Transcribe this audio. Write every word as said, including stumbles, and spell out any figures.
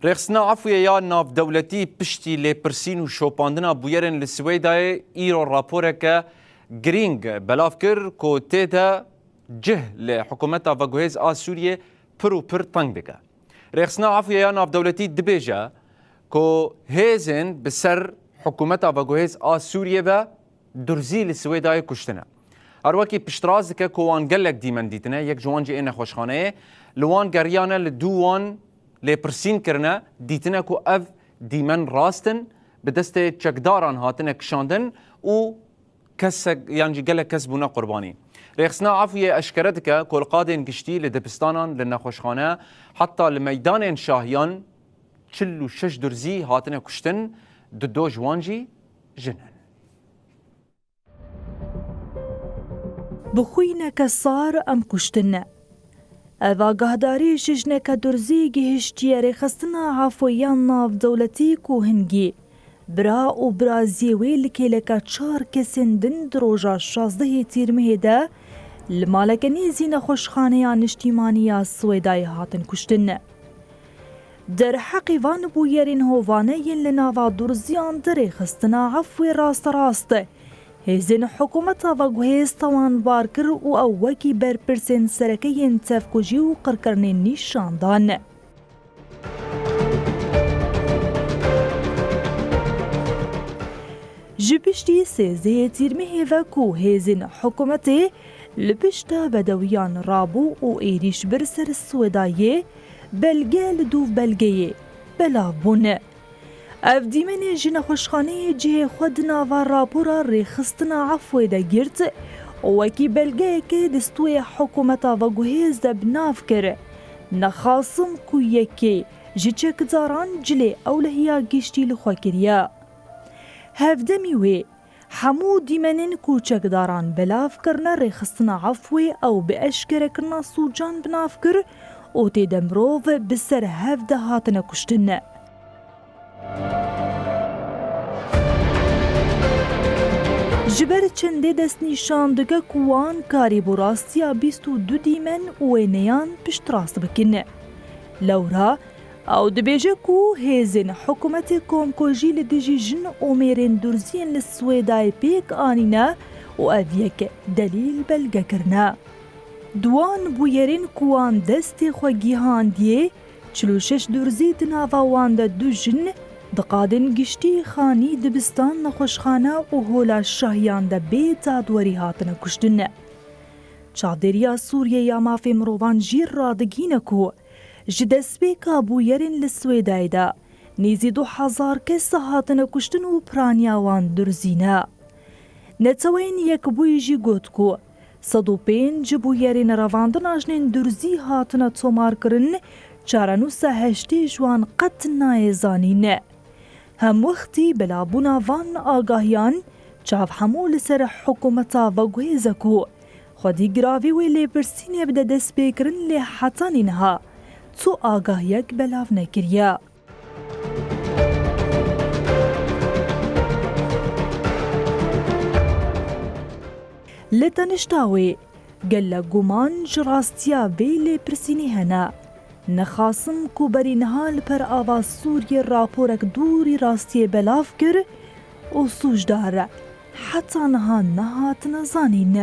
Rêxistina Efûyê ya navdewletî piştî lêpirsîn û şopandina bûyerên li Swêdayê îro raporeke girîng belav kir ku tê de cih li hikûmeta veguhêz a Sûriyê pir û pir teng dike. Rêxistina Efûyê ya navdewletî dibêje ku hêzên bi ser hikûmeta veguhêz a Sûriyê ve durzî li Swêdayê kuştine. Her wekî piştrast dike ku wan gelek dîmen dîtine, yek ji wan jî ê nexweşxaneyê, li wan geriyane, li dû wan lêpirsîn kirine, dîtine ku ev dîmen rast in, bi destê çekdaran hatine kişandin û kesek, yan jî gelek kes bûne qurbanî. Rêxistina Efûyê eşkere dike ku li qadên giştî, li dibistanan, li nexweşxane, heta li meydanên şahiyan çil û şeş durzî hatine kuştin, du do ji wan jî jin in. Bi xwîneke sar em kuştin. Ev agahdarî ji jineke durzî gihiştiye rêxistina Efûyê ya navdewletî ku hingî bira û biraziyê wê li kêleka çar kesên din di roja şazdehê Tîrmehê de li maleke nêzî nexweşxaneya niştîmanî ya Swêdayê hatin kuştin. Derheqê van bûyerên hovane yên li nava durziyan de rêxistina Efûyê rasterast hêzên hikûmeta veguhêz tawanbar kir û ew wekî berpirsên sereke yên tevkujî û qirkirinê nîşan dan. Ji piştî sêzdehê Tîrmehê ve ku hêzên hikûmetê li pişta bedewiyan rabû û êrîş bir ser Swêdayê, belge li dûv belgeyê belav bûn. Ev dîmenê ji nexweşxaneyê cihê xwe di nava rapora rêxistina Efûyê de girt û wekî belgeyeke destûyê hikûmeta veguhêz de bi nav kir. Nexasim ku yekê ji çekdaran cilê ewlehiya giştî li xwe kiriye. Hevdemî wê, hemû dîmenên ku çekdaran belav kirine rêxistina Efûyê ew bi eşkerekirina sûcan bi nav kir û tê de mirov bi ser hev de hatine kuştin. Ji ber çendê destnîşan dike ku wan karîbû rastiya bîst û du dîmen û wêneyan piştrast bikin. Lewra ew dibêje ku hêzên hikûmetê komkujî li dijî jin û mêrên durziyên li Swêdayê pêk anîne û ev yek delîl belge kirine. Di wan bûyerên ku wan destê xwe gihandiyê, çil û şeş durzî di nava wan de du jin, di qadên giştî xanî, dibistan, nexweşxane û hola şahiyan de bê dadwerî hatine kuştin. Çavdêriya Sûriyê ya mafê mirovan jî radigihîne ku ji destpêka bûyerên li Swêdayê de nêzî du hezar kes hatine kuştin û piraniya wan durzîne. Neteweyên Yekbûyî jî got ku sed û pênc bûyerên revandina jinên durzî hatine tomarkirin, çarenûsa heştê ji wan qet nayê zanîn. Hemwextî belavbûna van agahiyan çav hemû li ser hikûmeta veguhêz e ku xwedî giravî wê lêpirsînê bide destpêkirin, lê hetanî niha tu agahiyek belav nekiriye. Li tenişta wê, gelek guman ji rastiya vê lêpirsînê hene. Nexasim ku berî niha li per ava Sûriyê raporek dûrî rastiyê belav kir û sûcdar heta niha nehatine zanîn.